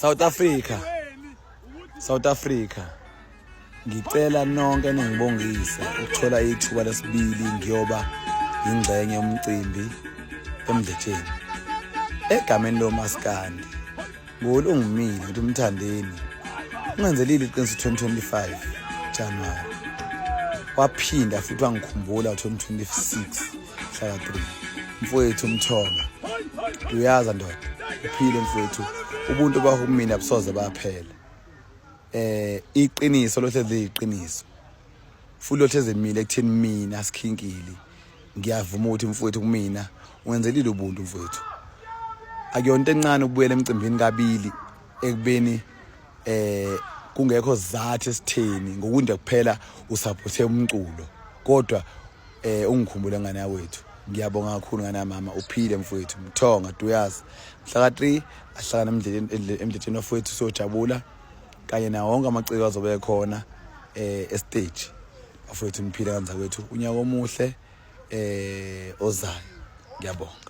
South Africa, South Africa, ngicela nonke ningibongise ukuthola ithuba lesibili ngiyoba ingxenye yomcimbi eMdletsheni egameni lomaskandi. Ngoli ungimile ukuthi uMthandeni ungenzelile iqiniso 2025 January, waphinda futhi wangikhumbula 2026 mhlaka 3. Mfowethu uMthonga, uyaza ndoda, uphile mfowethu, ubuntu bakho kumina busoze baphela. Iqiniso lohlezi liyiqiniso futhi lohlezi emile ekutheni mina Sikhinkili ngiyavuma ukuthi mfowethu kumina ungenzelile ubuntu mfowethu. Akuyonto encane ukubuyela emcimbini kabili ekubeni kungekho sizathu esitheni, ngokunje kuphela usaphothe umculo, kodwa ungikhumbule ngane yakwethu. Ngiyabonga kakhulu ngane yamama, uphile mfowethu Mthonga Duyazi. Mhla ka-3 ahlangana emdletsheni wafowethu, siyojabula kanye nawo wonke amaciko azobe ekhona estage. Bafowethu, niphile kanza kwethu, unyaka omuhle ozayo. Ngiyabonga.